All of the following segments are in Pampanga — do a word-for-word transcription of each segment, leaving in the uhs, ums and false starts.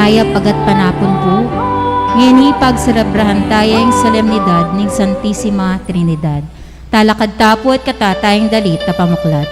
Aya pagapanapun pu, ngeni pagselebrahan taya ing solemnidad ning Santisima Trinidad. Talakad ta pu at katatayang dalit a pamuklat.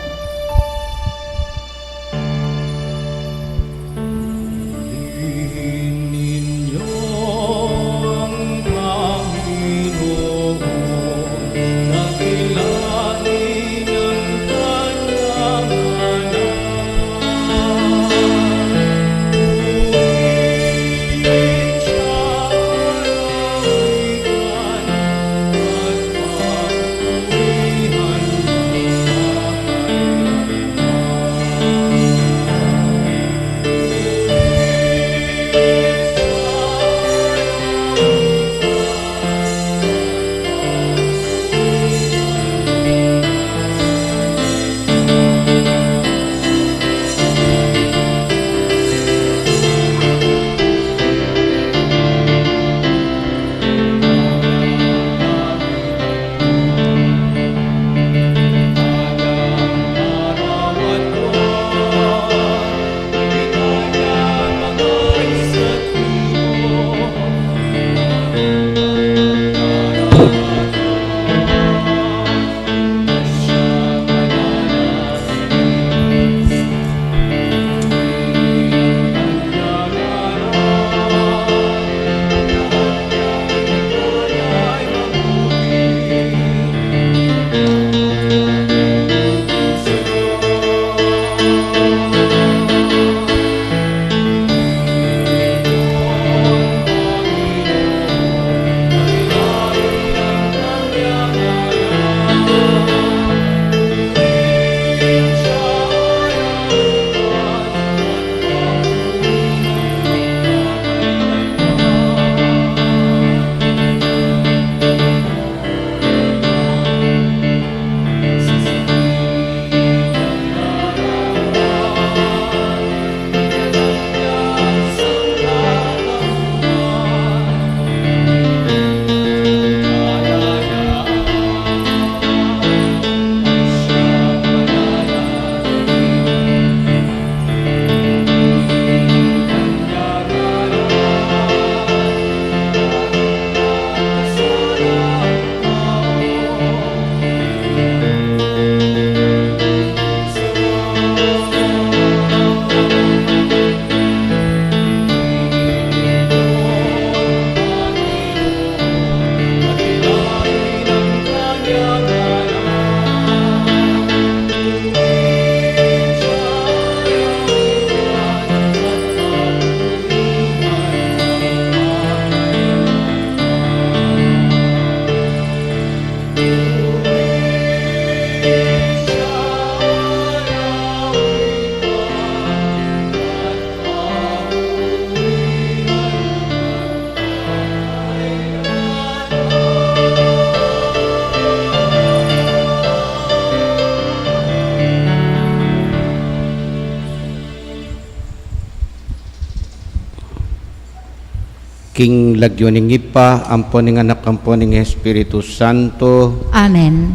King lagyu ning Ibpa, ampo ning Anak, ampo ning Espiritu Santo. Amen.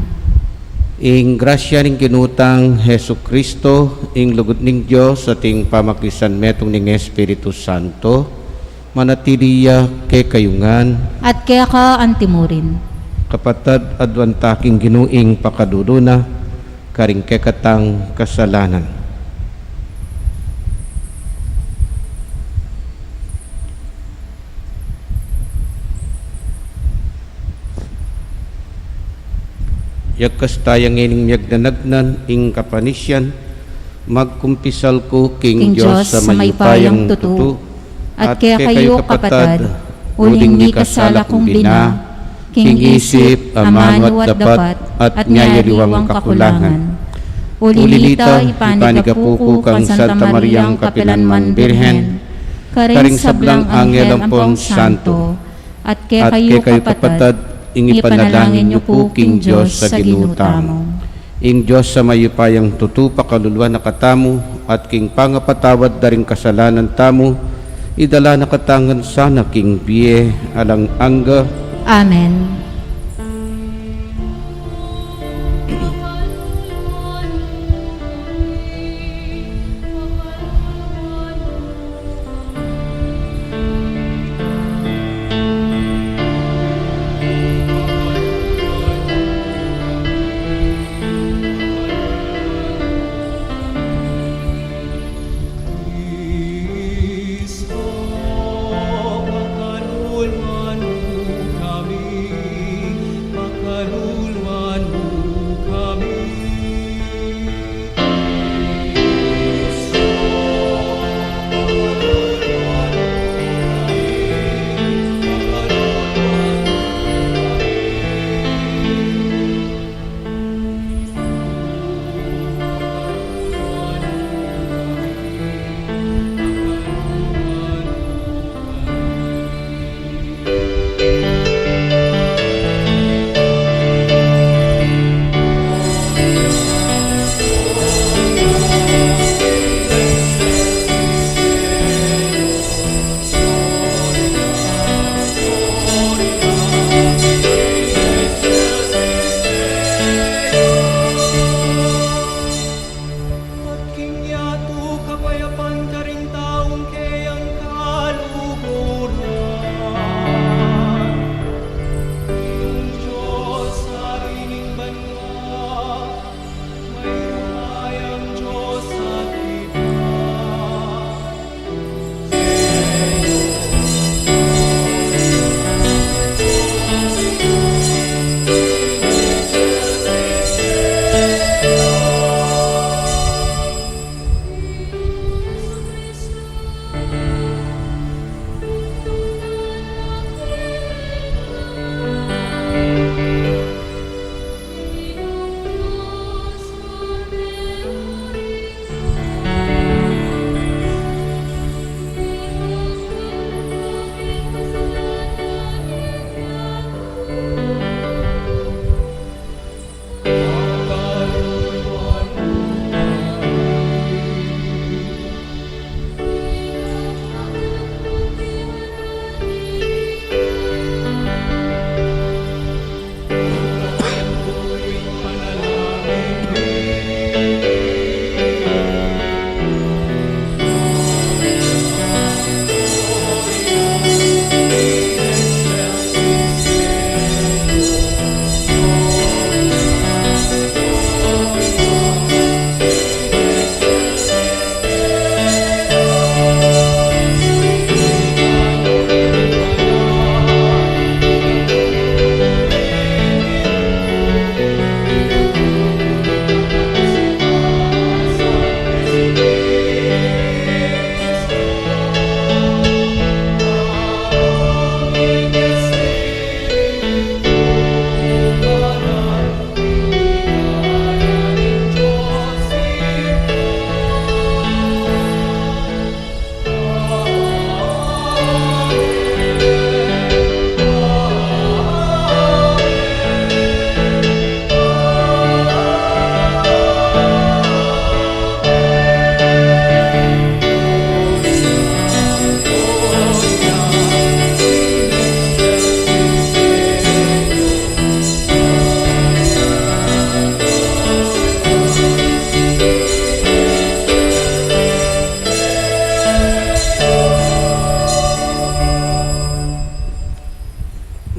Ing grasya ning Ginu tang Jesucristo, ing lugud ning Dios, at ing pamakisanmetung ning Espiritu Santo, manatili ya kekayu ngan. At keka antimurin. Kapatad, aduan ta king Ginu ing pakalulu na, karing kekatang kasalanan. Yagkas taya ngening miyagnanagnan ing kapanisian, magkumpisal ku king Dios a mayupayang tutu, at kekayu kapatad, uling mikasala kung bina, king isip, amanu at dapat, at miyayaliwang kakulangan. Uli nita, ipanigapu ku kang Santa Mariang kapilanman Birhen, karing sablang anghel ampong santo, at kekayu kapatad, ing ipanalangin yu ku king Dios a Ginu tamu. Ing Dios a mayupayang tutu pakaluluan na katamu, at king pangapatawad da ring kasalanan tamu, idala na katamu ngan sana king bie alang angga. Amen.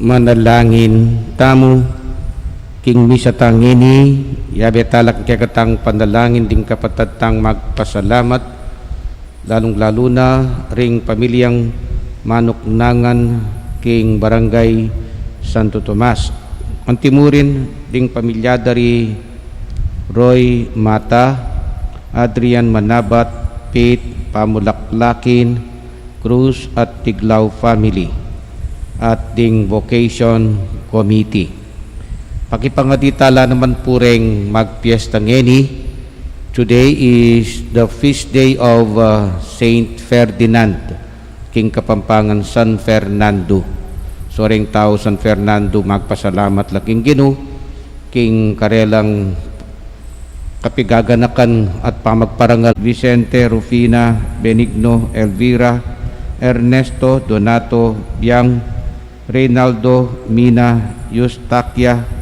Manalangin tamu. King misa tang ini, yabe tala king kekatang panalangin ding kapatad tang magpasalamat, lalung-lalu na ring pamilyang Manuknangan king Barangay Santo Tomas. Antimurin ding pamilya da ri Roy Mata, Adrian Manabat, Pete Pamulaklakin, Cruz at Tiglao family, at ding Vocation Committee. Pakipangadi tala naman pu reng magpiesta ngeni. Today is the feast day of, uh, Saint Ferdinand, king Kapampangan San Fernando. So, reng tau San Fernando, magpasalamat la king Ginu, king karelang kapigaganakan at pamagparangal. Vicente, Rufina, Benigno, Elvira, Ernesto, Donato, Biang, Reynaldo, Mina, Eustaquia,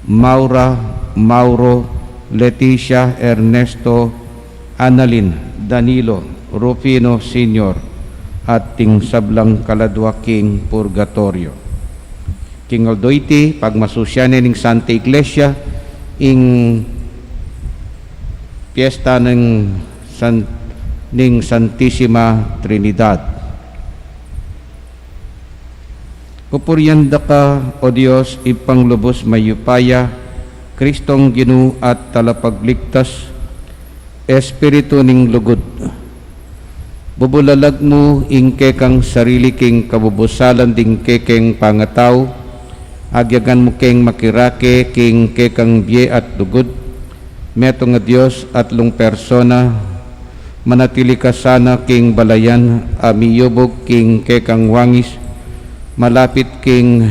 Maura, Mauro, Leticia, Ernesto, Annalyn, Danilo, Rufino Senior, at ding sablang kaladua king purgatorio. King aldo iti, pagmasusyan ne ning Santa Iglesia ing piesta ning San-, ning Santisima Trinidad. Pupurian da ka, O Dios, Ibpang lubus mayupaya, Kristong Ginu at Talapagligtas, Espiritu ning lugud. Bubulalag mu ing kekang sarili king kabubusalan ding kekeng pangatau, agyagan mu keng makirake king kekang bie at lugud, metung a Dios atlung persona, manatili ka sana king balayan a miyubug king kekang wangis, malapit king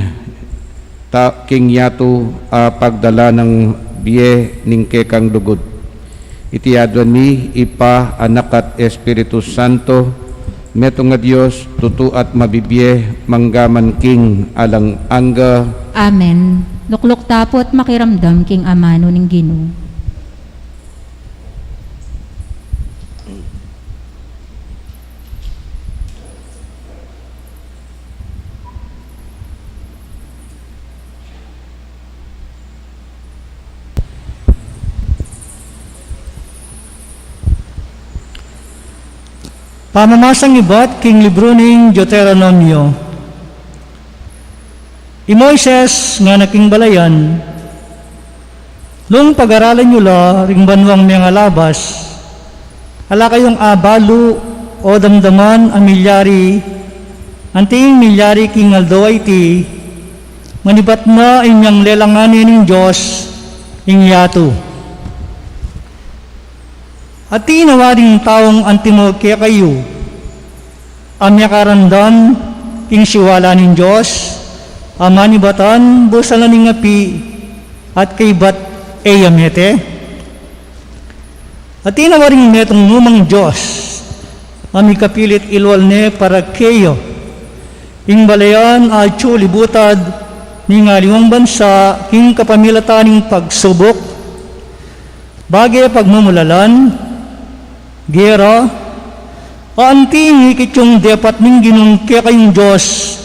ta-, king yatu a pagdala nang bie ning kekang lugud. Iti aduan mi, Ibpa, Anak, at Espiritu Santo, metung a Dios, tutu at mabibie, mangga man king alang angga. Amen. Lukluk tapu at makiramdam king amanu ning Ginu. Pamamasang ibat king libru ning Deuteronomio. I Moises ngana king balayan, Nung pag-aralan yu la ring banuang mengalabas, ala kayung abalu o damdaman a milyari, anting milyari king aldo a iti, manibat na inyang lelangan ne ning Dios ing yatu. Atin a waring taung antimo kekayu a mekaramdam king siwala ning Dios a manibatan, busan la ning api at kaybat e ya mete? Atin a waring metung numang dios a mikapilit ilwal ne para keya ing balayan a atyu libutad ning aliwang bansa king kapamilatan ning pagsubuk, bage pagmumulalan, gera, o anting ikit yung depat ning Ginung kekayung Dios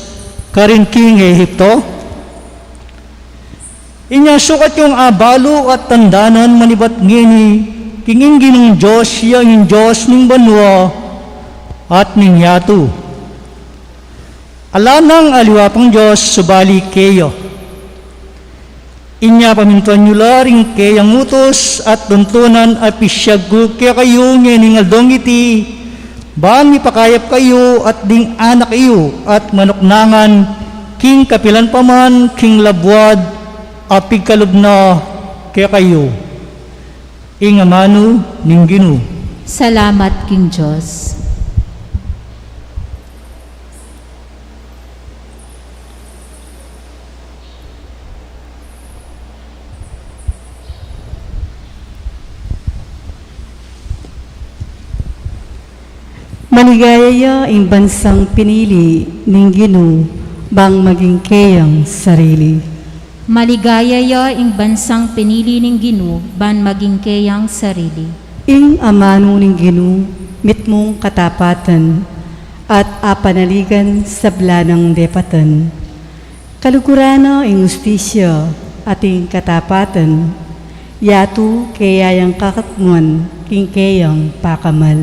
karin king Ehipto? Inya sukat yung abalu at tandanan manibat ngeni king ing Ginung Dios ya ing Dios ning banua at ning yatu. Ala nang aliwa pang Dios subali keya. Inya pamintuan yu la ring keyang utus at tuntunan a pisyag ku kekayu ngening aldong iti, ban mipakayap kayu at ding anak yu at manuknangan king kapilan pa man king labuad a pigkalub na kekayu. Ing amanu ning Ginu. Salamat king Dios. Maligaya ya ing bansang pinili ning Ginu bang maging keyang sarili. Maligaya ya ing bansang pinili ning Ginu ban maging keyang sarili. Ing amanu ning Ginu mitmung katapatan at apanaligan sabla nang depatan. Kaluguran na ing ustisya at ing katapatan, yatu keya yang kakatmuan king keyang pakamal.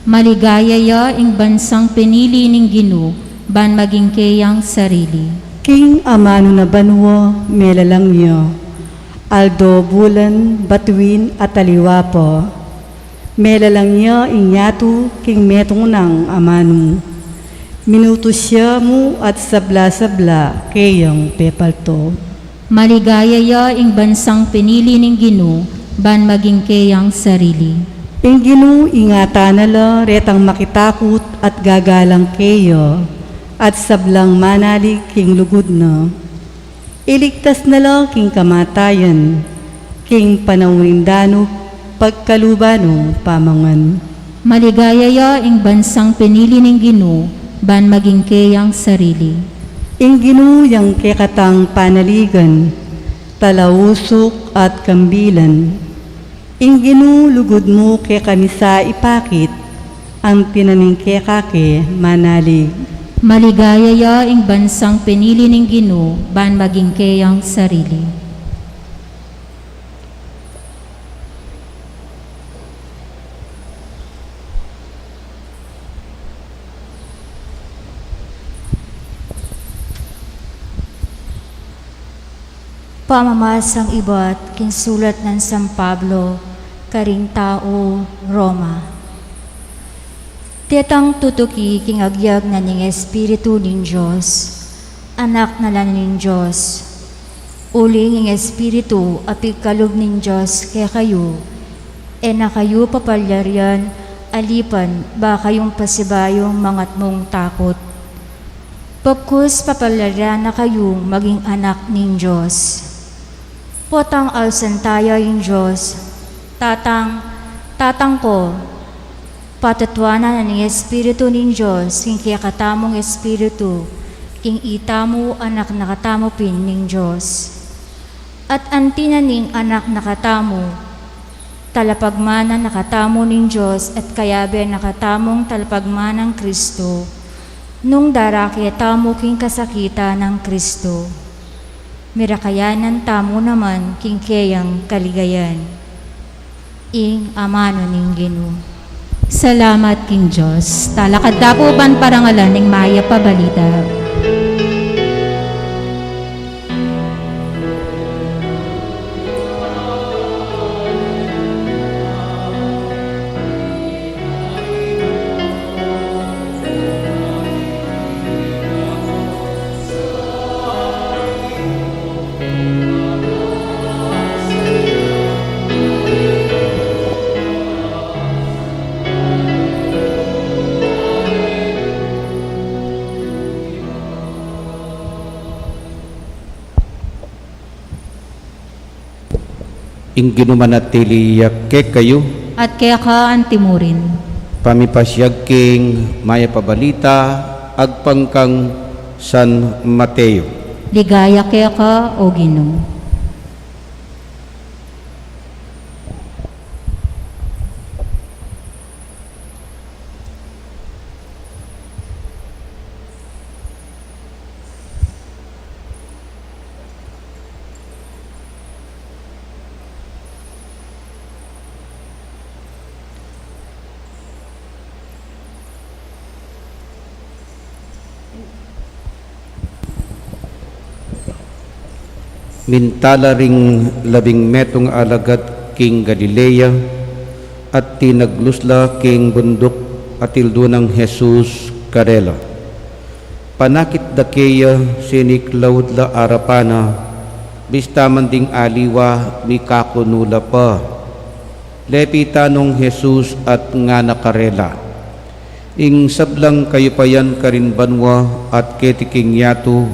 Maligaya ya ing bansang pinili ning Ginu, ban maging keyang sarili. King amanu na banua, melalang ya, aldo, bulan, batuin, at aliwa pa. Melalang ya ing yatu king metung nang amanu. Minutus ya mu at sabla-sabla keyang pepalto. Maligaya ya ing bansang pinili ning Ginu, ban maging keyang sarili. Ing Ginu ingatan na la retang makitakut at gagalang keya, at sablang manalig king lugud na. Iligtas na la king kamatayan, king panaun ning danup, pagkaluban nang pamangan. Maligaya ya ing bansang pinili ning Ginu, ban maging keyang sarili. Ing Ginu yang kekatang panaligan, talausuk at kambilan. Ing Ginu lugud mu kekami sa ipakit, ang tinaning keka ke manalig. Maligaya ya ing bansang pinili ning Ginu, ban maging keyang sarili. Pamamasang ibat king sulat nang San Pablo karing tau Roma. Detang tutuki king agyag na ning Espiritu ning Dios, anak na la ning Dios. Uling ing Espiritu a pigkalub ning Dios kekayu, e na kayu papalyarian alipan ba kayung pasibayung mangatmung takut. Pagkus papalyarian na kayung maging anak ning Dios. Potang ausan taya ing Dios, Tatang, Tatang ko, patutuanan na ning Espiritu ning Dios king kekatamung espiritu, king itamu anak na katamu pin ning Dios. At anti na ning anak na katamu, talapagmana na katamu ning Dios at kayabe na katamung talapagmanang Kristo, nung darake tamu king kasakitan nang Kristo. Mirakayanan tamu naman king keyang kaligayan. Ing amanu ning Ginu. Salamat king Dios. Talakad ta pu ban parangalan ing mayap a balita. Ing Ginu manatili ya kekayu. At keka antimurin. Pamipasiag king mayap a balita agpang kang San Mateo. Ligaya keka, O Ginu. Mintala ring labing metung a alagad king Galilea, at tinaglus la king bunduk, at tildu nang Jesus karela. Panakit da keya, siniklaud la arapan na, bista man ding aliwa mikakunu la pa. Lepitan nong Jesus at ngana karela, ing sablang kayupayan karin banua at keti king yatu,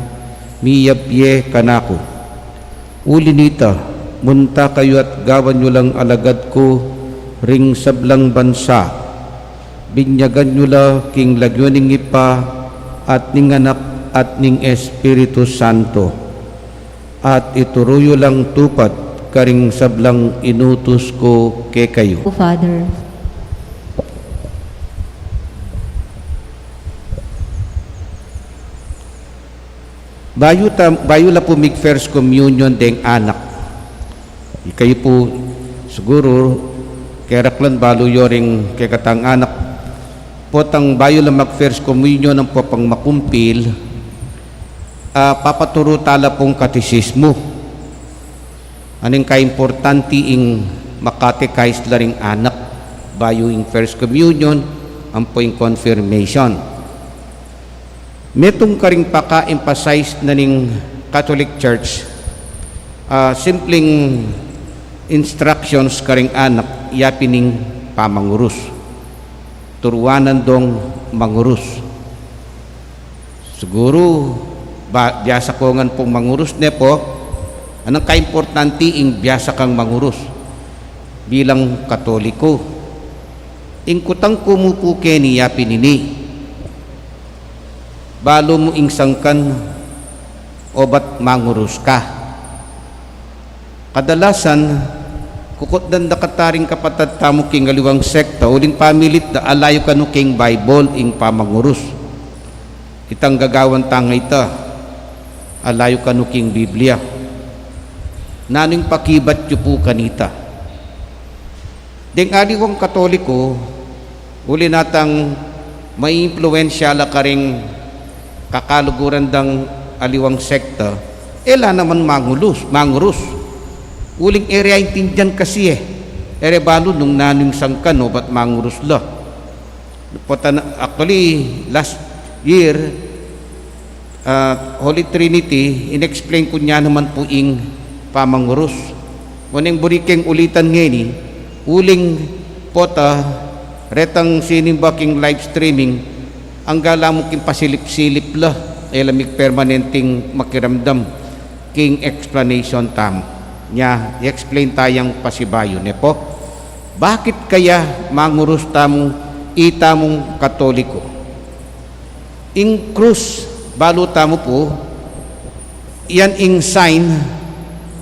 miyabie kanaku. Uli nita, munta kayu at gawan yu lang alagad ku ring sablang bansa. Binyagan yu la king lagyu ning Ibpa, at ning Anak, at ning Espiritu Santo. At ituru yu lang tupat karing sablang inutus ku kekayu. O Father. Bayu, ta, bayu la pu mig First Communion deng anak. Ikayu pu, siguru, keraklan balu yu ring kekatang anak. Potang bayu la mag First Communion ampo pang makumpil, ah, papaturu tala pung katesismu. Aneng kaimportante ing makatekais la ring anak bayu ing First Communion ampo ing confirmation. Metung karing paka-emphasize na ning Catholic Church, ah, simpleng instructions karing anak yapin ing pamangurus. Turuanan dong mangurus. Siguru, ba, biasa ko ngan pung mangurus, ne pu? Aneng kaimportante ing biasa kang mangurus bilang Katoliko? Ing kutang ku mu pu keni yapin ini, balu mu ing sangkan obat mangurus ka? Kadalasan, kukutdan da kataring kapatad tamu king aliwang sekta, uling pamilit da, alayu kanu king Bible ing pamangurus. Itang gagawan tang ita, alayu kanu king Biblia. Nanu ing pakibat yu pu kanita? Deng aliwang Katoliko, uli na tang maimpluwensya la karing kakaluguran dang aliwang sekta, e la naman mangulus, mangurus. Uling e re aintindian kasi e, e re balu nung nanu ing sangkan obat mangurus la. Pota na, actually, last year, ah, Holy Trinity, in-explain ku na naman pu ing pamangurus. Nune buri keng ulitan ngeni, uling pota, retang sinimba king live streaming, angga la mu king pasilip-silip la, e la mig permanenteng makiramdam king explanation tamu. Nya, i-explain tayang pasibayu, ne pu? Bakit kaya mangurus tamu, itamung Katoliko? Ing krus, balu tamu pu, yan ing sign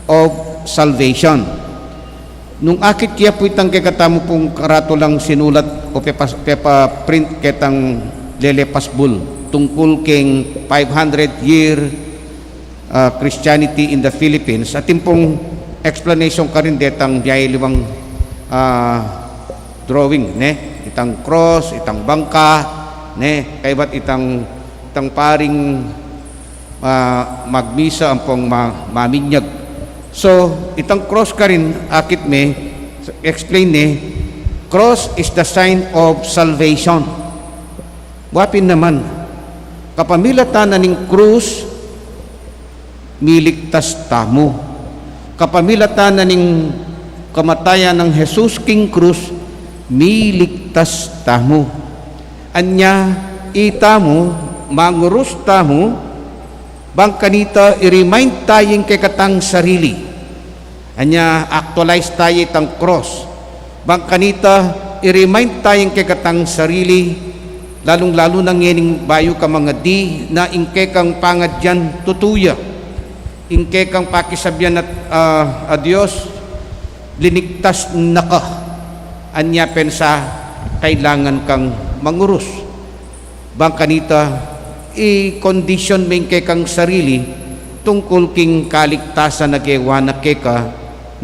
of salvation. Nung akit ke pu itang kekatamu pung karatulang sinulat o pepa-, pepa-print ketang lele pasbul tungkul keng five hundred year, ah, Christianity in the Philippines, atin pung explanation karin detang miyaliwang, ah, drawing, ne? Itang cross, itang bangka, ne? Kaybat itang, itang paring, ah, magmisa ampong ma-, maminyag. So, itang cross karin, akit me, explain ne, cross is the sign of salvation. Wa pin naman, kapamilatan na ning krus, miligtas tamu. Kapamilatan na ning kamatayan nang Jesus king krus, miligtas tamu. Anya, itamu, mangurus tamu, bang kanita i-remind taya ing kekatang sarili. Anya, actualize taya itang cross. Bang kanita, i-remind taya ing kekatang sarili, lalung-lalu na ngening bayu ka mangadi na ing kekang pangadyan tutu ya. Ing kekang pakisabian at, ah, a Dios, linigtas na ka. Anya pensa, kailangan kang mangurus. Bang kanita, i-condition me ing kekang sarili tungkul king kaligtasan a gewa na keka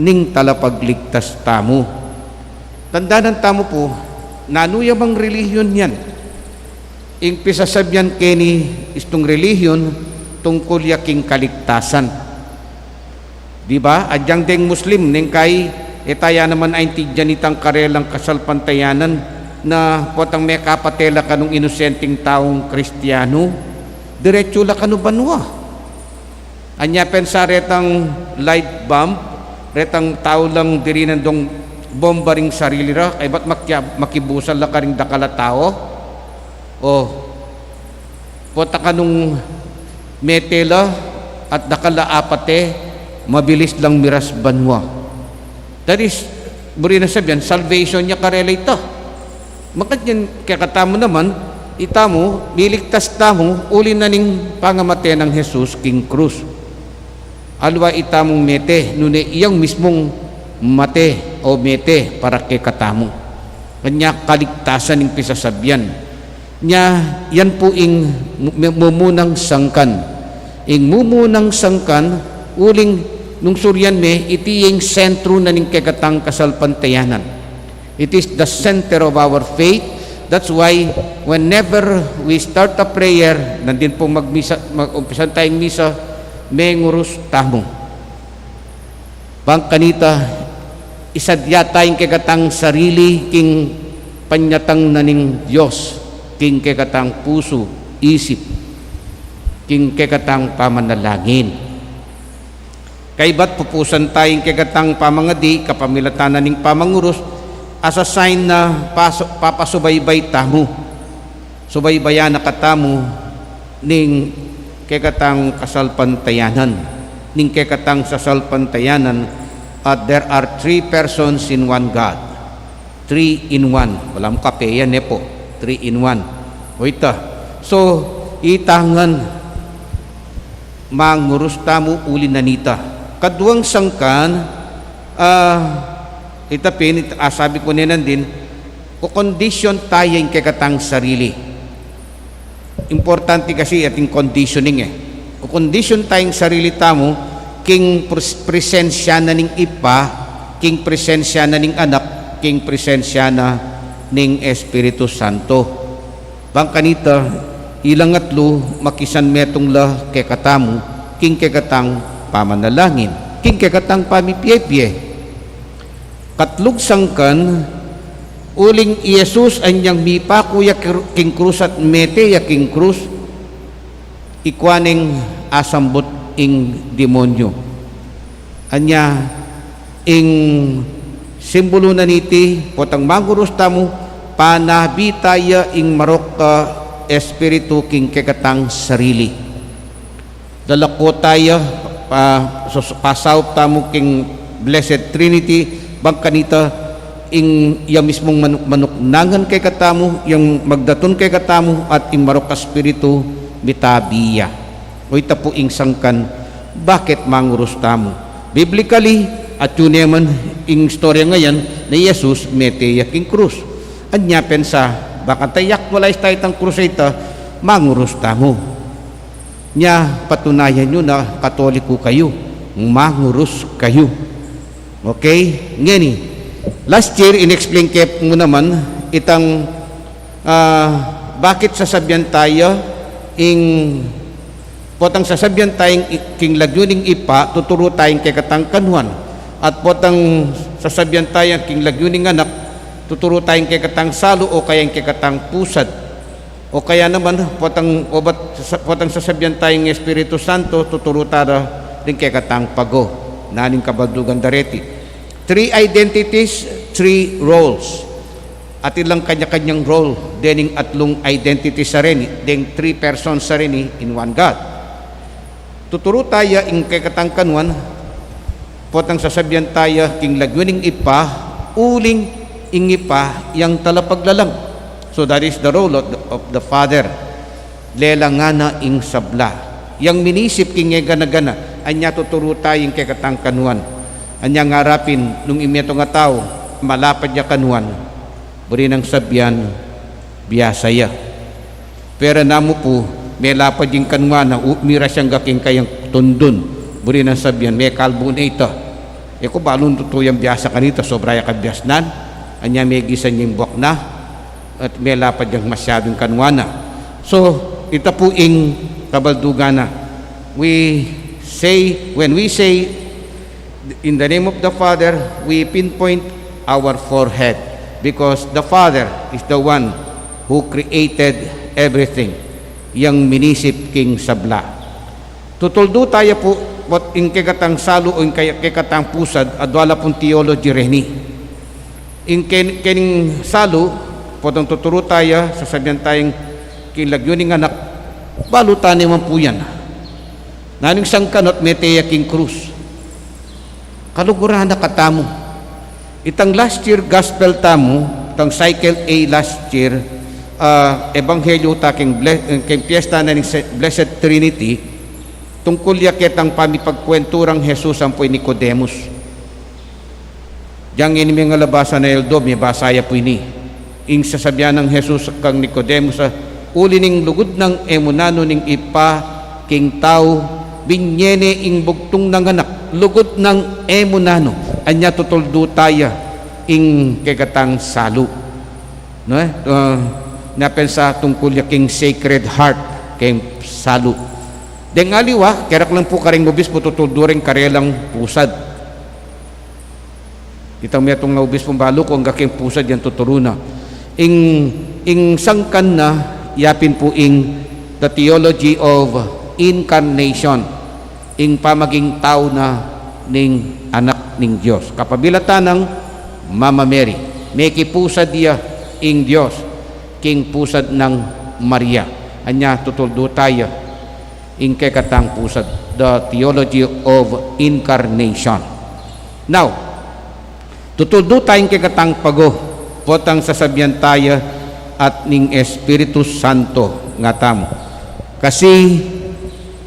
ning Talapagligtas tamu. Tandanan tamu pu, nanu ya mang relihiyon yan? Ing pisasabian keni istung relihiyon tungkul ya king kaligtasan. Di ba? Agyang deng Muslim, neng kai, e taya naman aintindian itang karelang kasalpantayanan na potang mekapate la kanung inosenteng taung Kristiyanu, diretsu la kanu banua. Anya pensa retang live bomb, retang tau lang dirinan dong bomba ring sarili ra, kaybat makia-, makibusal la karing dakal a tau. O, pota kanung mete la at dakal a apate, mabilis lang miras banua. That is, buri na sabian, salvation ya karela ita. Makanyan kekatamu naman, itamu, miligtas tamu, uli na ning pangamate nang Jesus king krus. Aliwa itamung mete, nune iyang mismung mate o mete para kekatamu. Kanya kaligtasan ing pisasabian. Nya, yan pu ing mu-, mumunang sangkan. Ing mumunang sangkan, uling nung surian me, iti ing sentro na ning kekatang kasalpantayanan. It is the center of our faith. That's why whenever we start a prayer, nandin pong magmisa, mag-, umpisan tayong misa, mengurus tamu. Bang kanita, isadya ta ing kekatang sarili king panyatang na ning Dios, king kekatang pusu, isip, king kekatang pamanalangin. Kaybat pupusan ta ing kekatang pamangadi kapamilatan na ning pamangurus, as a sign na pasu-, papasubaybay tamu. Subaybayan na katamu ning kekatang kasalpantayanan, ning kekatang sasalpantayanan, at there are three persons in one God. Three in one. Wala mu kape yan, e po. Three in one. O ita. So, itangan mangurus tamu uli na nita. Kaduang sangkan, ah, ita pin, it-, ah, sabi ku ne nandin, kukondisyon taya ing kekatang sarili. Importante kasi ating conditioning e. Kukondisyon taya ing sarili tamu, king pres-, presensya na ning Ibpa, king presensya na ning Anak, king presensya na ning Espiritu Santo. Bang kanita, ilang atlu makisanmetung la kekatamu, king kekatang pamanalangin, king kekatang pamipie-pie. Katlung sangkan, uling i Jesus anyang mipaku ya kir-, king krus at mete ya king krus, ikua neng asambut ing demonyo. Anya, ing simbulu na niti, potang mangurus tamu, panabi taya ing marok a espiritu king kekatang sarili. Lalako taya, pa-, sus-, pasaup tamu king Blessed Trinity, bang kanita, ing, yang mismung manuk-, manuknangan kekatamu, yang magdatun kekatamu, at ing marok a espiritu, mitabi ya. O ita pu ing sangkan, bakit mangurus tamu? Biblically, at yun naman ing istorya ngayan na i Jesus mete ya king krus. Anya pensa, bang kanita i-actualize taya itang krus a ita, mangurus tamu. Nya, patunayan yu na Katoliko kayu, mangurus kayu. Okay? Ngeni, last year, in-explain ke mu naman itang, ah, bakit sasabian taya ing, potang sasabian taya ing i-, king lagyu ning Ibpa, tuturu taya ing kekatang kanwan. At potang sasabian taya king lagyu ning Anak, tuturu taya ing kekatang salu o kaya ing kekatang pusad. O kaya naman, potang, obat, sa-, potang sasabian taya ing Espiritu Santo, tuturu taya ring kekatang pago. Nanu ing kabaldugan da reti? Three identities, three roles. Atin lang kanya-kanyang role, dening atlung identities a reni, deng three persons a reni in one God. Tuturu taya ing kekatang kanwan, potang sasabian taya king lagyu ning Ibpa, uling ing Ibpa yang talapaglalang. So that is the role of the, of the Father. Lelangan na ing sabla. Yang minisip king e gana-gana, anya tuturu taya ing kekatang kanwan. Anya ngarapin, nung ing metung a tau, malapad ya kanwan, buri nang sabian, biasa ya. Pero namu pu, melapad ing kanwan na, u-, miras yang gaking kayang tundun. Buri nang sabian, mekalbu ne ita. E ku balung tutu yang biasa kanita, sobra ya kabiasnan. Anya megisan yang buak na, at melapad yang masyadung kanwan na. So, ita pu ing kabaldugan na. We say, when we say, "In the name of the Father," we pinpoint our forehead because the Father is the one who created everything. Yang minisip king sabla. Tutuldu taya pu, pot ing kekatang salu o ing kaya-, kekatang pusad, adwa la pung theology reni. Ing ken-, kening salu, potang tuturu taya, sasabian taya king lagyu ning Anak, balu tane man pu yan. Nanu ing sangkan ot mete ya king krus. Kaluguran na katamu. Itang last year gospel tamu, itang cycle A last year, ah, ebanghelyo ta king ble-, king piesta na ning se-, Blessed Trinity, tungkul ya ketang pamipagkwentu rang Jesus ampo i Nicodemus. Diang ini mengalabas a eldo, mebasa ya pu ini. Ing sasabian nang Jesus kang Nicodemus a, uli ning lugud nang e mu nanu ning Ibpa, king tau, binye ne ing bugtung nang anak, lugud nang e mu nanu, anya tutuldu taya ing kekatang salu. No, eh? Ah, napensa tungkul ya king Sacred Heart, king salu. Deng aliwa, keraklan pu kareng obispu tutuldu reng karelang pusad. Itang metung a obispung balu ku angga king pusad yang tuturu na. Ing, ing sangkan na, yapin pu ing the theology of incarnation, ing pamaging tau na ning Anak ning Dios. Kapabilatan nang Mama Mary, mekipusad ya ing Dios king pusad nang Maria. Anya tutuldu taya ing kekatang pusad, the theology of incarnation. Now, tutuldu taya ing kekatang pago, potang sasabian taya at ning Espiritu Santo nga tamu. Kasi,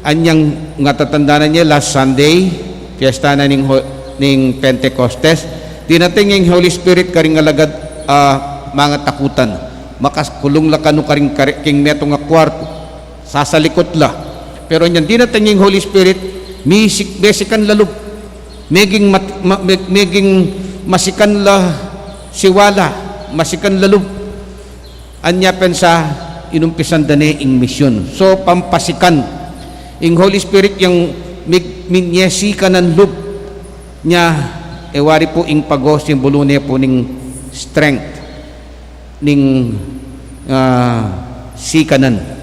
anyang nga tatandanan ye, last Sunday, fiesta na ning, ho-, ning Pentecostes, dinating ing Holy Spirit karing alagad, ah, mangatakutan. Makakulung la kanu karing kare-, king metung a kwartu. Sasalikut la. Pero anyang dinating ing Holy Spirit, misik-, mesikan la lub. Meging mat-, ma-, me-, meging masikan la siwala, masikan la lub. Anya pensa, inumpisan da ne ing misyun. So, pampasikan. Ing Holy Spirit yang mig-, minyesikanan lub. Nya, e wari pu ing pago, simbulu ne pu ning strength, ning, ah, sikanan.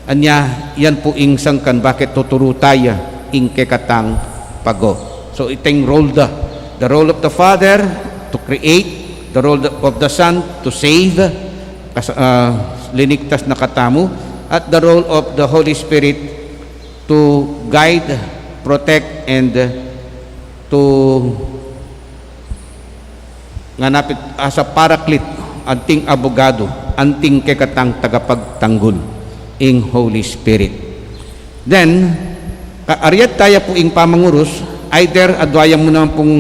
Anya, yan pu ing sangkan bakit tuturu taya ing kekatang pago. So, itang role da, the role of the Father to create, the role of the Son to save, kas-, ah, linigtas na katamu, at the role of the Holy Spirit to guide, protect, and to nganapit a sa paraklit, anting abogado, anting kekatang tagapagtanggul, ing Holy Spirit. Then, ka-, aryat taya pu ing pamangurus, either adwa ya mu naman pung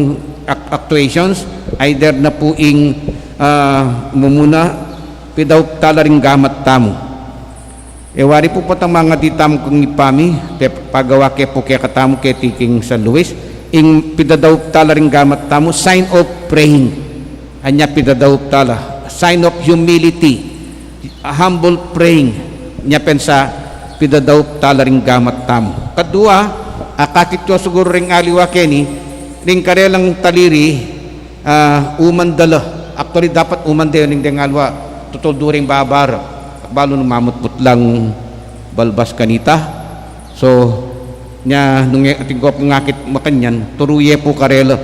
ac-, actuations, either na pu ing, ah, mumuna, pidaup tala ring gamat tamu. E wari pu potang mangadi tamu kung ipami, te pagawa ke pu kekatamu keti king San Luis, ing pidadaup tala ring gamat tamu, sign of praying. Anya pidadaup tala, sign of humility, a humble praying. Nya pensa, pidadaup tala ring gamat tamu. Kadua, akakit yu siguru ring aliwa keni, ring karelang taliri, ah, uman da la. Actually, dapat uman de, ning deng aliwa, tutuldu ring babar. Balu nung mamutmut lang balbas kanita. So, nya, nung e-, atin ku pung akit makanyan, turu ye pu karela.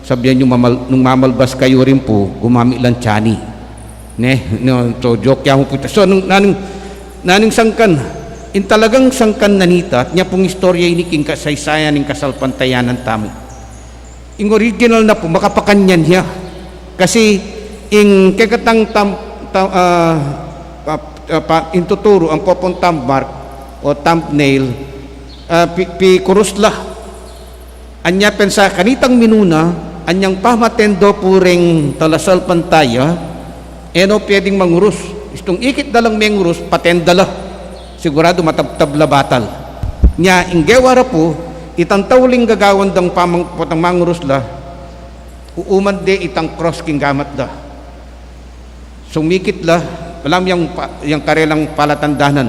Sabian yu mamal-, nung mamalbas kayu rin pu, gumami lang tiyan i. Ne? No, so, joke ya mu pu ita. So, nung, nanung, nanung sangkan, ing talagang sangkan na nita, at nya pung istorya ini king kasaysayan ning kasalpantayanan tamu. Ing original na pu, makapakanyan ya. Kasi ing kekatang tam-, tam-, ah, pa-, ah, pa-, ing tuturu, ang popong thumbmark o thumbnail, ah, pi-, pikurus la. Anya pensa kanitang minuna, anyang pamatendo pu ring talasalpantaya, e no pwedeng mangurus. Istung ikit da lang mengurus, paten da la. Siguradu matabtab la batal. Nya, ing gewa ra pu, itang tauling gagawan dang pamang-, potang mangurus la, uuman de itang cross king gamat da. Sumikit la, alam yang pa-, yang karelang palatandanan.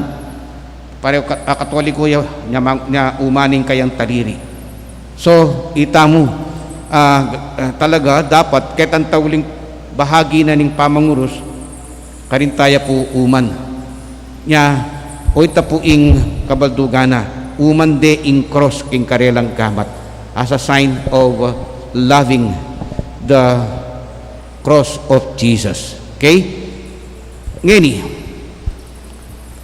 Pareho ka-, a Katoliko ya, nya mang-, nya umaning kayang taliri. So, ita mu, ah, ah, talaga dapat ketang tauling bahagi na ning pamangurus, karin taya pu uman. Nya, o ita pu ing kabaldugan na, uman de ing cross king karelang gamat as a sign of loving the cross of Jesus. Okay? Ngeni,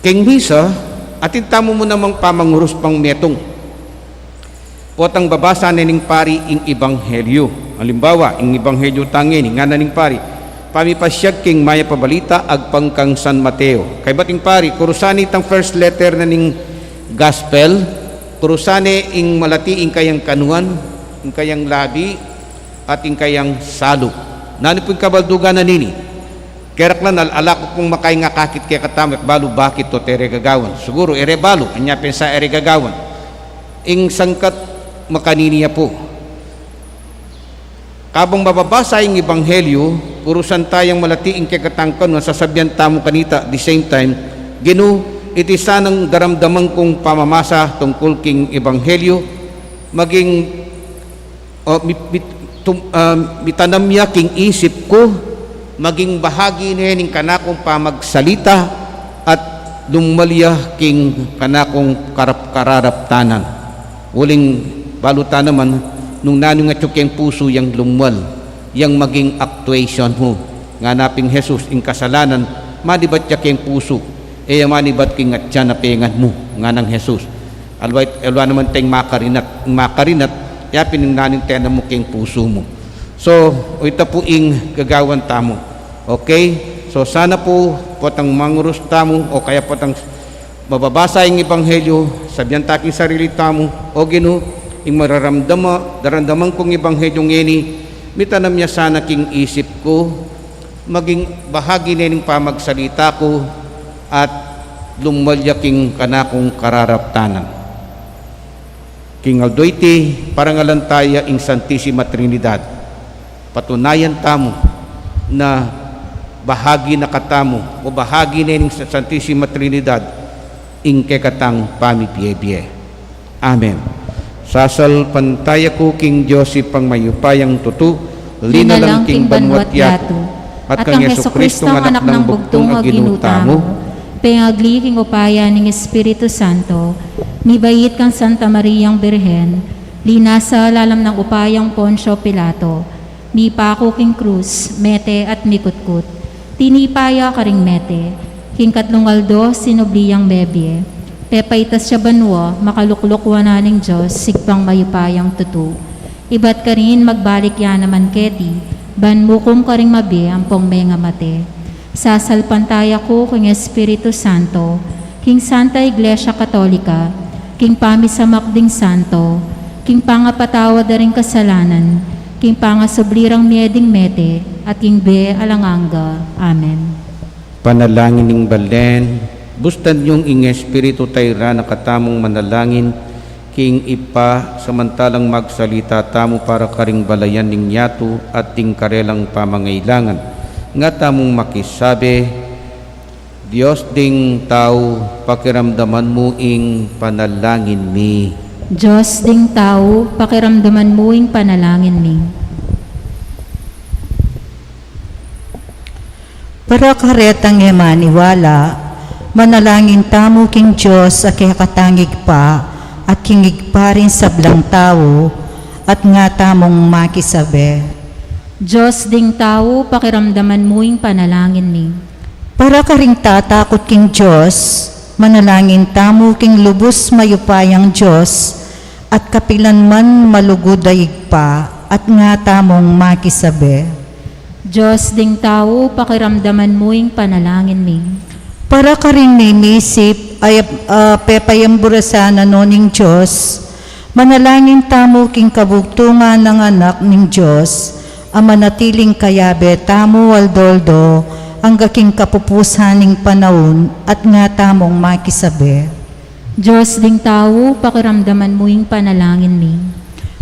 king misa, atin tamu mu namang pamangurus pang metung. Potang babasa ne ning pari ing ebanghelyo. Alimbawa, ing ebanghelyo tang ngeni, ngana ning pari, pamipasiag king mayap a balita agpang kang San Mateo. Kaybat ing pari, kurusan ne itang first letter na ning gospel, kurusan ne ing malati ing kayang kanuan, ing kayang labi, at ing kayang salu. Nanu pu ing kabaldugan na nini? Keraklan, al-, ala ku pung makaing akakit kekatamu, e ku balu bakit o te re gagawan. Siguru, e re balu, anya pensa e re gagawan. Ing sangkat makanini ya pu. Kabang mababasa ing ebanghelyo, urusan tayang malati ing kekatang kanu, sasabian tamu kanita, the same time, Ginu, iti sanang daramdaman kung pamamasa tungkul king ebanghelyo, maging, o, mit-, mit-, tum-, ah, mitanam ya king isip ku, maging bahagi ne ning kanakung pamagsalita, at lumwal ya king kanakung karap-, kararaptanan. Uling balu ta naman, nung nanu ing atyu keng pusu, yang lumwal, yang maging actuation mu. Ngana pin Jesus, ing kasalanan, manibat ya keng pusu, e ya manibat king atyan a pengan mu, nganang Jesus. Aliwa, aliwa naman teng makarinat, makarinat, ya pin ing nanu ing tenam mu keng pusu mu. So, o ita pu ing gagawan tamu. Okay? So, sana pu, potang mangurus tamu, o kaya potang mababasa ing ebanghelyo, sabian ta king sarili tamu, O Ginu, ing mararamdama, daramdaman kung ebanghelyo ngeni, mitanam ya sana king isip ku, maging bahagi ne ning pamagsalita ku, at lumwal ya king kanakung kararaptanan. King aldo iti, parangalan ta ya ing Santisima Trinidad. Patunayan tamu na bahagi na katamu, o bahagi ne ning Sa-, Santisima Trinidad, ing kekatang pamibie-bie. Amen. Sasalpantaya ku king Dios Ibpang mayupayang tutu, linalang king banua't yatu, at kang Jesucristo, Anak nang bugtung a Ginu tamu, pengagli king upaya ning Espiritu Santo, mibait kang Santa Mariang Birhen, linasa lalam nang upayang Poncio Pilato, mipaku king krus, mete at mikutkut. Tinipa ya karing mete, king katlung aldo sinubli yang mebie. Pepaitas ya banua, makalukluk wanan ning Dios Ibpang mayupayang tutu. Ibat karin magbalik ya naman keti, ban mukum karing mabie ampong mengamate. Sasalpantaya ku king Espiritu Santo, king Santa Iglesia Katolika, king pamisamak ding santo, king pangapatawad da ring kasalanan, king pangasubli rang mie ding mete, at king bie alang angga. Amen. Panalangin ning balen. Bustan yung ing Espiritu, tayran na katamung manalangin king Ibpa, samantalang magsalita tamu para karing balayan ning yatu at ding karelang pamangailangan. Nga tamung makisabi, Dios ding tau, pakiramdaman mu ing panalangin mi. Dios ding tau, pakiramdaman mu ing panalangin mi. Para karetang e maniwala, manalangin tamu king Dios a kekatang Ibpa, at king Ibpa ring sablang tau, at nga tamung makisabi. Dios ding tau, pakiramdaman mu ing panalangin mi. Para karing tatakut king Dios, manalangin tamu king lubus mayupayang Dios, at kapilan man malugud a Ibpa, at nga tamung makisabi. Dios ding tau, pakiramdaman mu ing panalangin mi. Para karing mimisip a, a pepayamburasa na no ning Dios, manalangin tamu king kabugtungan nang Anak ning Dios, a manatiling kayabe tamu aldo-aldo, angga king kapupusan ning panaun, at nga tamung makisabi. Dios ding tau, pakiramdaman mu ing panalangin mi.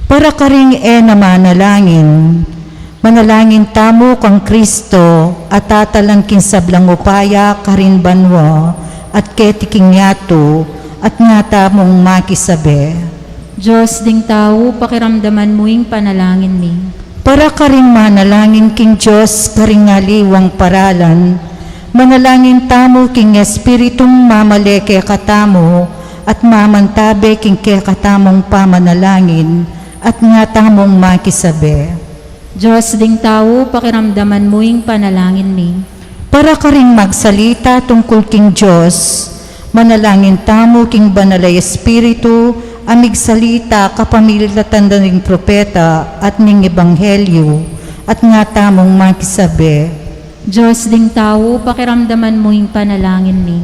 Para karing e na manalangin, manalangin tamu kang Kristo, a tatalang king sablang upaya karin banua, at keti king yatu, at nga tamung makisabi. Dios ding tau, pakiramdaman mu ing panalangin mi. Para karing manalangin king Dios karing aliwang paralan, manalangin tamu king Espiritung mamale kekatamu, at mamantabe king kekatamung pamanalangin, at nga tamung makisabi. Dios ding tau, pakiramdaman mu ing panalangin mi. Para karing magsalita tungkul king Dios, manalangin tamu king Banal a Espiritu, a migsalita kapamilatan da ring propeta at ning ebanghelyu, at nga tamung makisabi. Dios ding tau, pakiramdaman mu ing panalangin mi.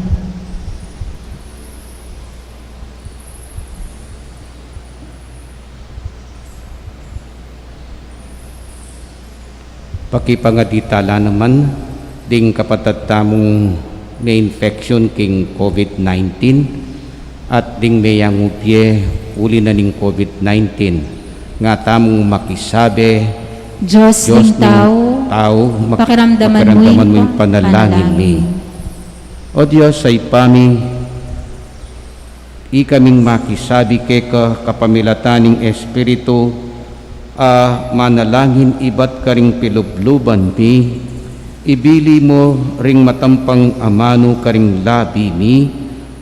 Pakipangadi tala naman, Ding kapatad tamung me-infection king COVID nineteen, at ding meyangu bie uli na ning COVID nineteen, nga tamung makisabi, Dios Dios ning ning tau, tau, mak-, pakiramdaman mu ing pakiramdaman mu ing panalangin mi. O Dios, Ibpa mi, ikaming makisabi keka kapamilatan ning Espiritu, a manalangin ibat karing pilubluban mi, ibili mu ring matampang amanu karing labi mi,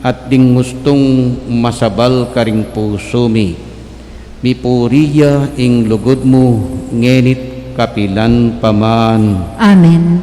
at ding mustung masabal karing pusu mi. Mipuri ya ing lugud mu, ngeni't kapilan pa man. Amen.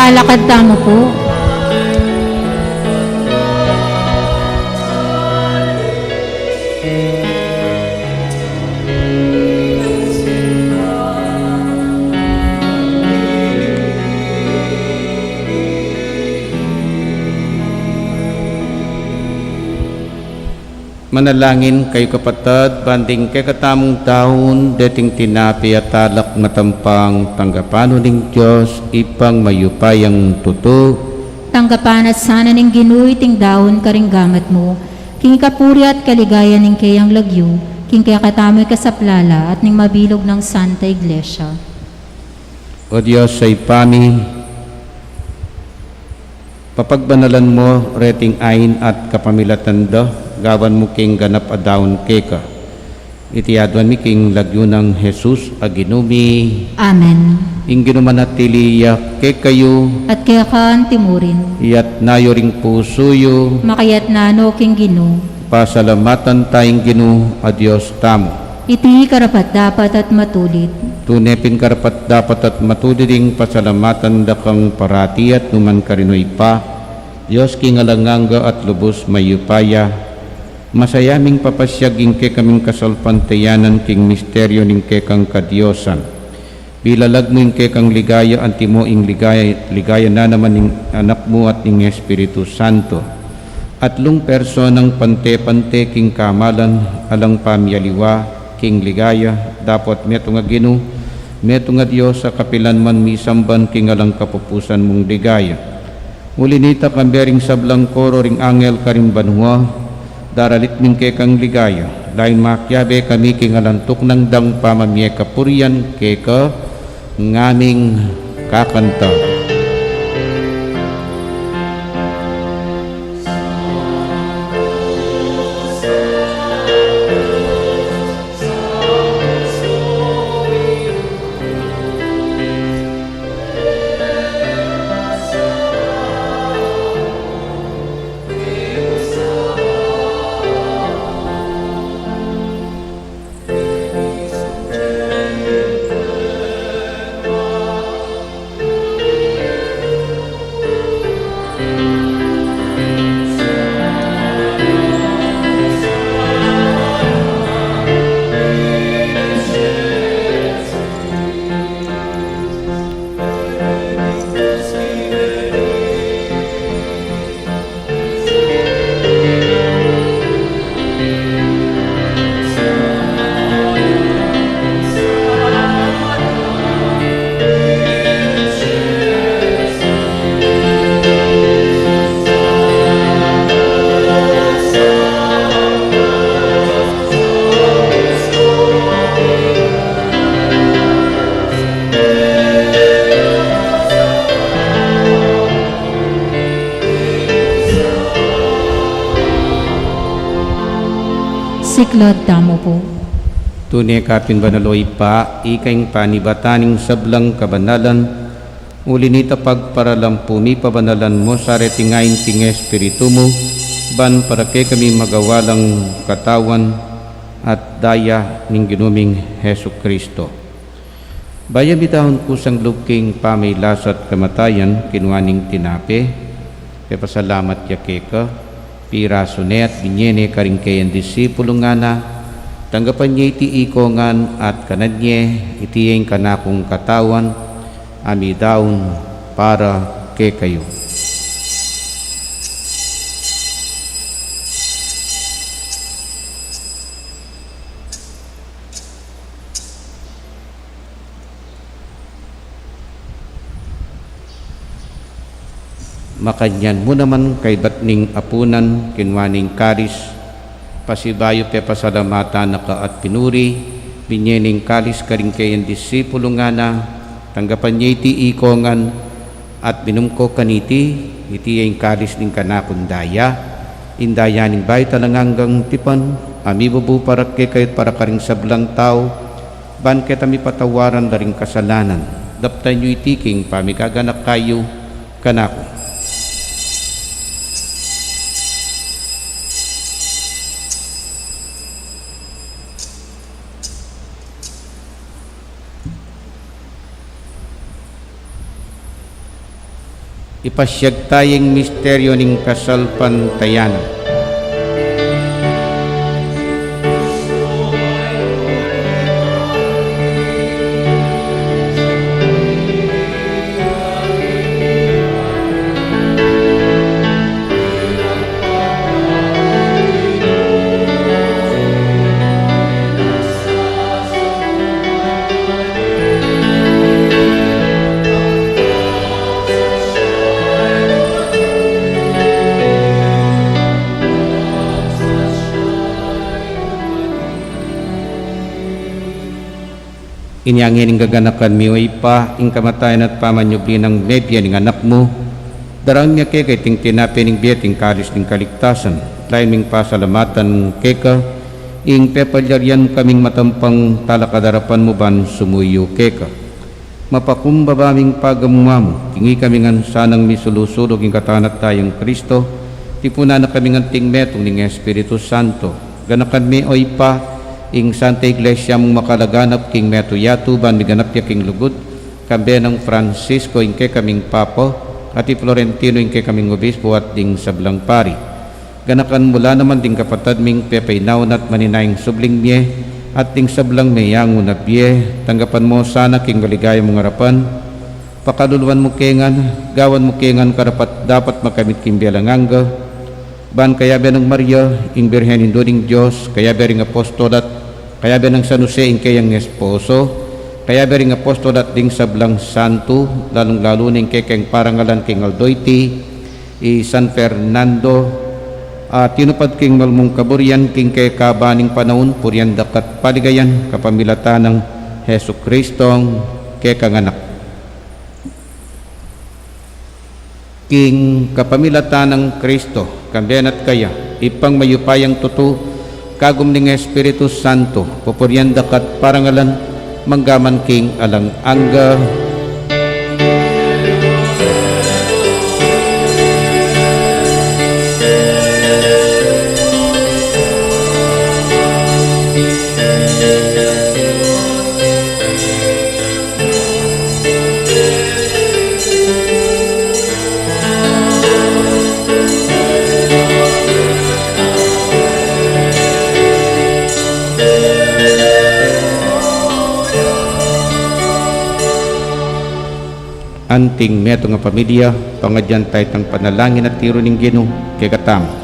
Talakad tamu pu. Manalangin kayu, kapatad, ban ding kekatamung daun, deting tinape at alak matampang, tanggapan no ning Dios, Ibpang mayupayang tutu. Tanggapan na sana ning Ginu iting daun karing gamat mu, king kapurian at kaligayan ning keyang lagyu, king kekatamung kasaplalan at ning mabilug nang Santa Iglesia. O Dios a Ibpa mi, papagbanalan mu reting ain at kapamilatan da, gawan mu king ganap a daun keka. Iti aduan mi king lagyu nang Jesus a Ginu mi. Amen. Ing Ginu manatili ya kekayu. At keka antimurin. Iyatna yu ring pusu yu. Makayatna no king Ginu. Pasalamatan taya ing Ginu a Dios tamu. Iti karapat-dapat at matulid. Tune pin karapat-dapat at matulid ing pasalamatan da kang parati at nu man karin, O Ibpa, Dios king alang angga at lubus mayupaya. Masaya ming papasiag ing kekaming kasalpantayanan king misteryu ning kekang kadiosan. Bilalag mu ing kekang ligaya, antimo ing ligaya, ligaya na naman ning Anak mu at ning Espiritu Santo. Atlung personang pante-pante king kamalan, alang pamialiwa king ligaya, dapot metung a Ginu, metung a Dios a kapilan man misamban king alang kapupusan mung ligaya. Uli nita, kambe ring sablang koro ring angel karing banua, daralit mi ing kekang ligaya, layun makiabe kami king alang tuknang dang pamamie kapurian keka, ngaming kakanta. Siklaud tamu pu. Tune ka pin banal, o Ibpa, ika ing panibatan ning sablang kabanalan, uli nita pagparalan pu mi pabanalan mu sa reting ain king Espiritu mu, ban para kekami magawa lang katawan at daya ning Ginu ming Jesucristo. Bayu ya midaun kusang lub king pamagkasakit at kamatayan, kinua ne ing tinape, pepasalamat ya keka, pirasu ne at binye ne karing kayang disipulu, ngana: Tanggapan ye iti ikong ngan at kanan ye, iti ya ing kanakung katawan, a midaun para kekayu. Makanyan mu naman kaybat ning apunan, kinua ne ing kalis, pasibayu pepasalamatan na ka at pinuri, binye ne ing kalis karing kayang disipulu, ngana: Tanggapan ye iti ikong ngan at minum ko kaniti, iti ya ing kalis ning kanakung daya, ing daya ning bayu at alang anggang tipan, a mibubu para kekayu at para karing sablang tau, ban keta mipatawaran la ring kasalanan. Daptan yu iti king pamigaganaka yu kanaku. Ipasiag taya ing misteryu ning kasalpantayanan. Inya ngeni, gaganakan mi, o Ibpa, ing kamatayan at pamanyubli nang mebie ning Anak mu, daraun mi keka iting tinape ning bie at ing kalis ning kaligtasan, lalu ming pasalamatan keka ing pepalyarian kaming matampang talakad king arapan mu ban sumuyu keka. Mapakumbaba ming pagamu-amu king ikami ngan sanang misulu-sulu king katawan at dayang Kristo, tipunan na kami ngan king metung ning Espiritu Santo. Ganakan me, o Ibpa, ing Santa Iglesia mung makalaganap king metung yatu ban miganap ya king lugud, kambe nang Francisco ing kekaming Papa, at i Florentino ing kekaming Obispo at ding sablang pari. Ganakan mu la naman ding kapatad ming pepainaun at maninayang subling mie, at ding sablang meyangu na bie, tanggapan mu sana king maligaya mung arapan, pakaluluan mu ke ngan, gawan mu ke ngan karapat-dapat makamit king bie alang angga, ban kayabe nang Maria, ing Birhen Indu ning Dios, kayabe ring apostol at kayabe nang San Jose ing keyang esposo, kayabe ring apostol at ding sablang santu, lalung-lalu na ing kekeng parangalan king aldo iti, i San Fernando, a tinupad king malmung kaburian king kekaba ning panaun, purian da ka at paligayan kapamilatan nang Jesucristong kekang Anak. King kapamilatan nang Kristo, kambe na at kaya, Ibpang mayupayang tutu, kagum ning Espiritu Santo, pupurian da ka at parangalan, mangga man king alang angga. Anting metung a pamilya, pangadyan taya itang panalangin a tiru ning Ginu kekatamu.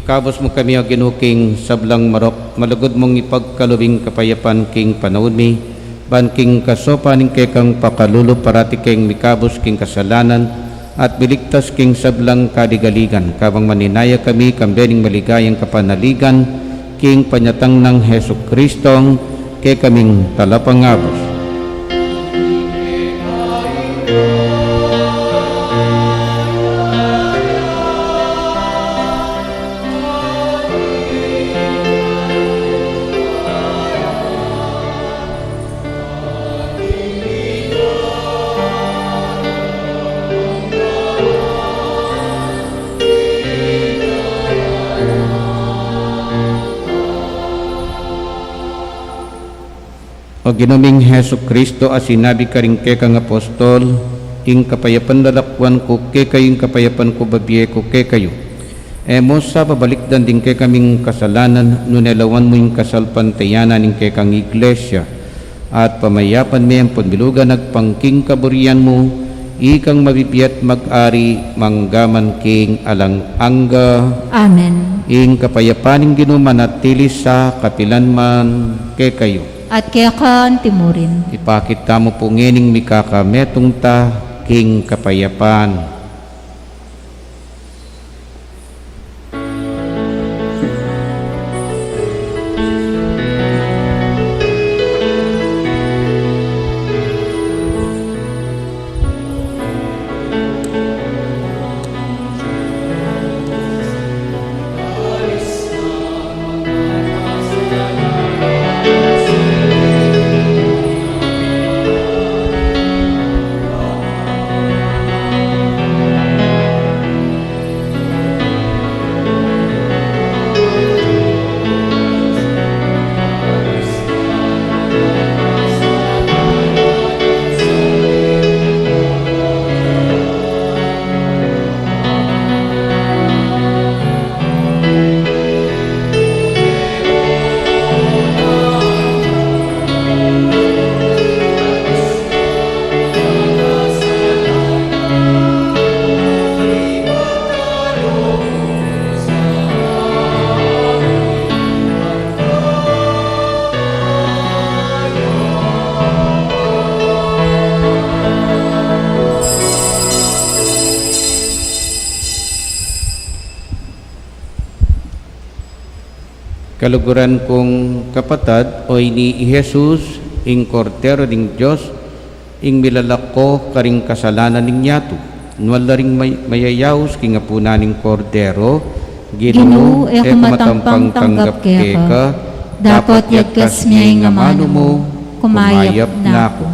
Kabus mu kami, O Ginu, king sablang marok, malugud mung ipagkalub ing kapayapan king panaun mi, ban king kasaupan ning kekang pakalulu parati keng mikabus king kasalanan, at miligtas king sablang kaligaligan, kabang maninaya kami kambe ning maligayang kapanaligan, king panyatang nang Jesucristong kekaming talapangabus. O Ginu ming Jesucristo, a sinabi karing kekang apostol, "Ing kapayapan lalakuan ku kekayu, ing kapayapan ku bibie ku kekayu." E mu sa babalikdan ding kekaming kasalanan, nune lawan mu ing kasalpantayanan ning kekang Iglesia, at pamayapan me ampon bilugan agpang king kaburian mu, ikang mabibie at mag-ari mangga man king alang angga. Amen. Ing kapayapan ning Ginu manatili sa kapilan man kekayu. At keka antimurin. Ipakit tamu pu ngening mikakametung ta king kapayapan. Kaluguran kung kapatad, o ini i Jesus, ing Kordero ning Dios, ing milalako karing kasalanan ning yatu. Nuan la ring may-, mayayaus king apunan ning Kordero. Ginu, e ku matampang tanggap keka, dapot yagkas me ing amanu mu, kumayap na ku.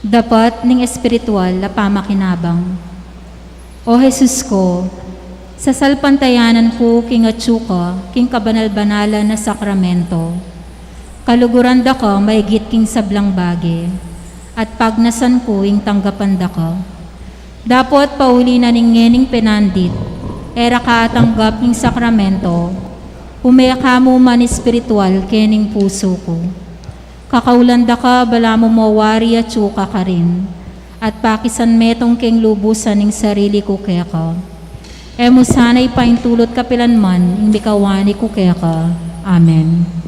Dapat ning espiritual a pamakinabang. O Jesus ku, sasalpantayanan ku king atsu ka king kabanal-banalan a sakramento. Kaluguran da ka maigit king sablang bage, at pagnasan ku ing tanggapan da ka. Dapot pauli na ning ngening penandit, e ra ka atanggap king sakramento, ume ka mu man espiritual kening pusu ku. Kakaulan da ka balamu mo wari atsu ka karin, at pakisan metung king lubusan ing sarili ku keka. E mu sana ipaintulut kapilan man ing mikawani ku keka. Amen.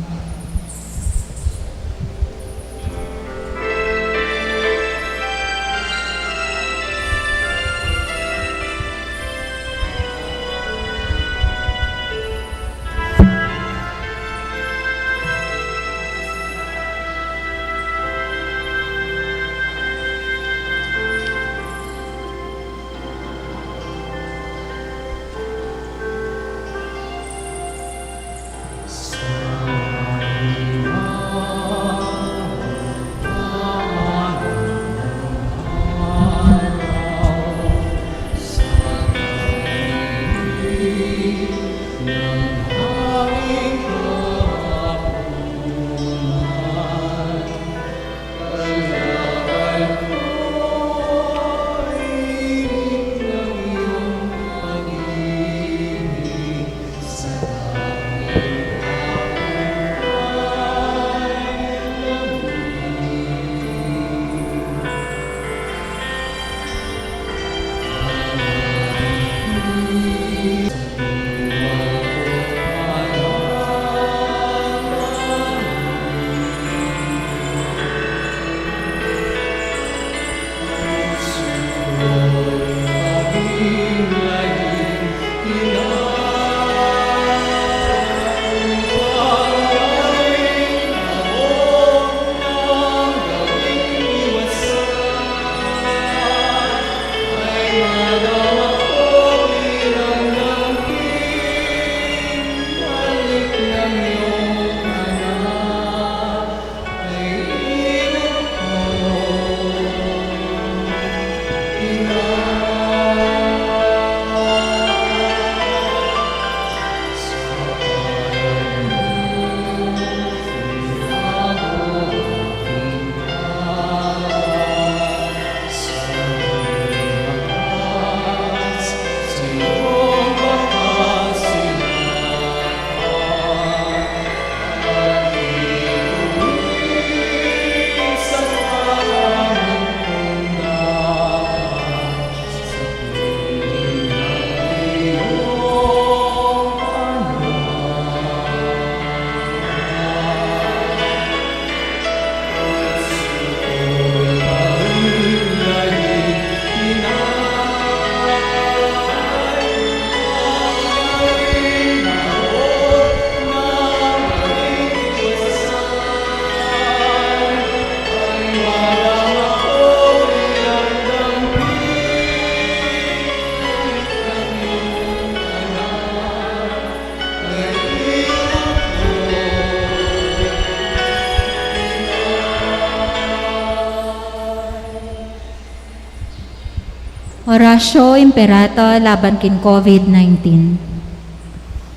Oratio Imperata laban king COVID nineteen.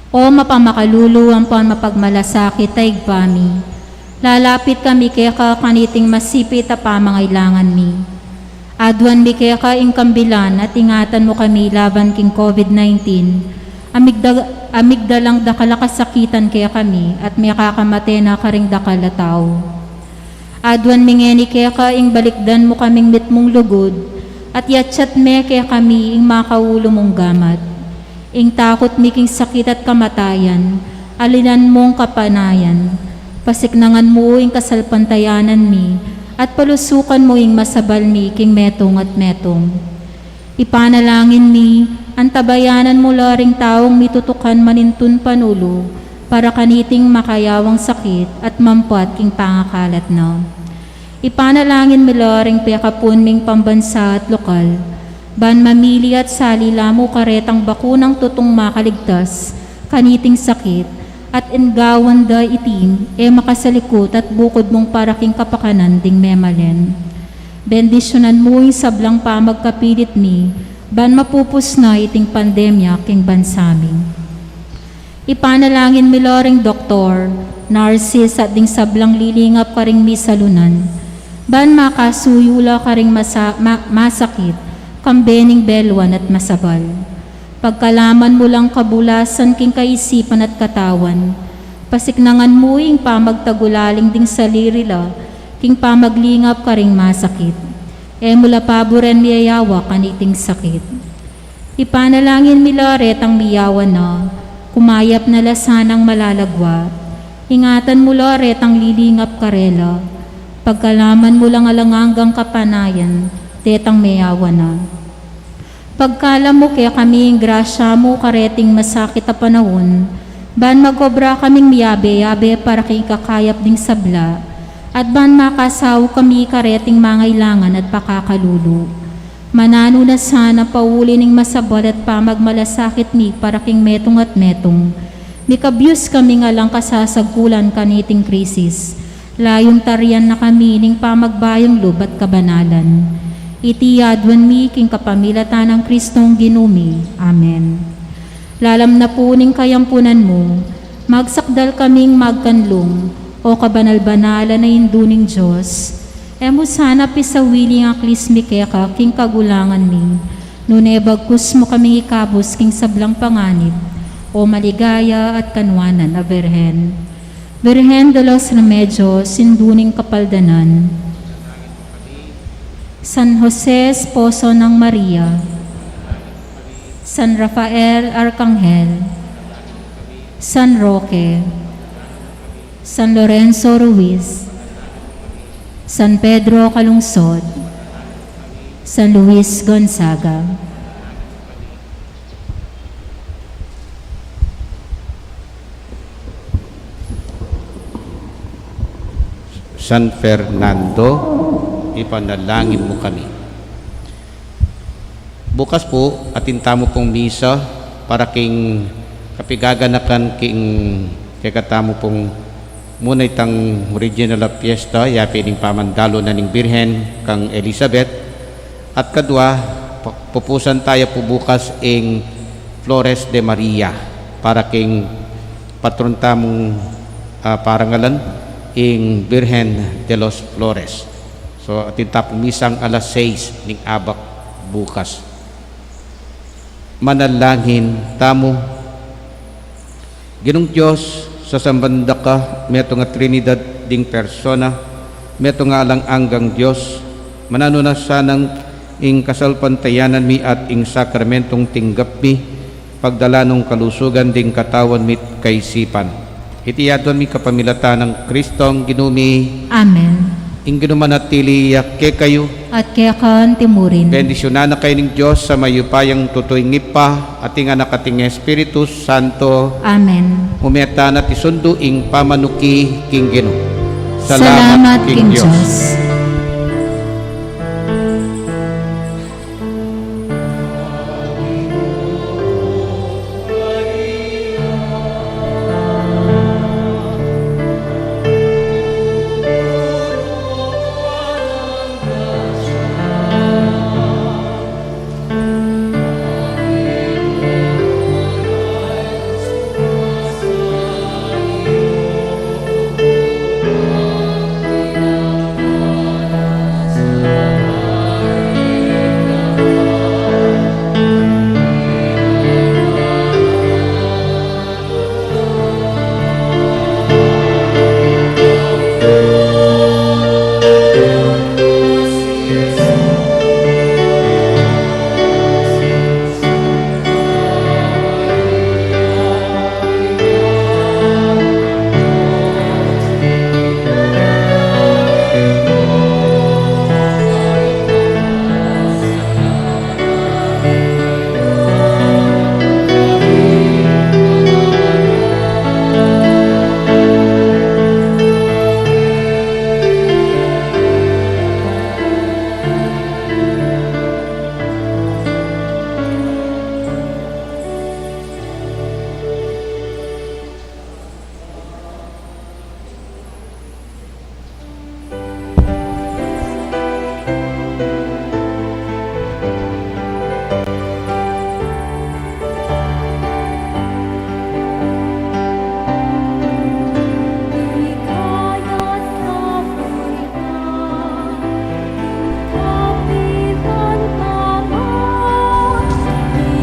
O mapamakalulu ampon mapagmalasakit a Ibpa mi, lalapit kami keka kaniting masipit a pamangailangan mi. Aduan mi keka ing kambilan at ingatan mu kami laban king COVID nineteen, a migda-, a migdalang dakal a kasakitan kekami at mekakamate na karing dakal a tau. Aduan mi ngeni keka ing balikdan mu kaming mitmung lugud, at yatsat me kekami ing makaulu mung gamat. Ing takut mi king sakit at kamatayan, alinan mung kapanayan. Pasiknangan mu ing kasalpantayanan mi, at palusukan mu ing masabal mi king metung at metung. Ipanalangin mi, antabayanan mu la ring taung mitutukan manintun panulu para kaniting makayawang sakit at mampat king pangakalat na. Ipanalangin mi la ring pekapun ming pambansa at lokal, ban mamili at sali la mu karetang bakunang tutung makaligtas kaniting sakit, at enggawan da iti e makasalikut at bukud mung para king kapakanan ding memalen. Bendisyunan mu ing sablang pamagkapilit mi, ban mapupus na iting pandemya king bansa mi. Ipanalangin mi la ring doktor, nurses at ding sablang lilingap karing misalunan, ban makasuyu la karing masa-, ma-, masakit, kambe ning beluan at masabal. Pagkalaman mu lang kabulasan king kaisipan at katawan, pasiknangan mu ing pamagtagulaling ding saliri la, king pamaglingap karing masakit. E mu la paburen miyayawa kaniting sakit. Ipanalangin mi la retang miyawa na, kumayap na la sanang malalagwa. Ingatan mu la retang lilingap karela. Pagkalaman mu lang alang anggang kapanayan, detang miyawa na. Pagkalam mu kekami ing grasya mu kareting masakit a panaun, ban magobra kaming miyabe-yabe para king kakayap ding sabla, at ban makasau kami kareting mangailangan at pakakalulu. Mananu na sana pauli ning masabal at pamagmalasakit mi para king metung at metung. Mikabyus kaming alang kasasagkulan kaniting krisis. Layun tarian na kami ning pamagbayung lub at kabanalan. Iti aduan mi king kapamilatan nang Kristong Ginu mi. Amen. Lalam na pu ning kayampunan mu, magsakdal kaming magkanlung, o kabanal-banalan a Indu ning Dios. E mu sana pisawili ing aklis mi keka king kagulangan mi, nune bagkus mu kaming ikabus king sablang panganib, o maligaya at kanwanan a Birhen. Virgen de los Remedios, Indu ning Kapaldanan. San Jose, Esposo ng Maria. San Rafael Arkanghel. San Roque. San Lorenzo Ruiz. San Pedro Calungsod. San Luis Gonzaga. San Fernando, ipanalangin mu kami. Bukas pu, atin tamu pung misa para king kapigaganakan king kekatamu pung muna itang original a fiesta, ya pin ing pamandalu na ning Birhen kang Elizabeth. At kadua, pu-, pupusan taya pu bukas ing Flores de Maria para king patron tamung, ah, parangalan, ing Birhen de los Flores. So, atin ta pung misang alas sais ning abak bukas. Manalangin tamu. Ginung Dios, sasamban da ka, metung a Trinidad ding persona, metung a alang anggang Dios, mananu na sanang ing kasalpantayanan mi at ing sakramentong tinggap mi, pagdala nung kalusugan ding katawan mi't kaisipan. Iti aduan mi kapamilatan nang Kristong Ginu mi. Amen. Ing Ginu manatili ya kekayu. At keka anti mu rin. Bendisyunan na kayu ning Dios a mayupayang tutu, ing Ibpa, at ing Anak, at ing Espiritu Santo. Amen. Mumeta na at isundu ing pamanuki king Ginu. Salamat king Dios.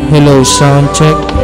Hello, sound check.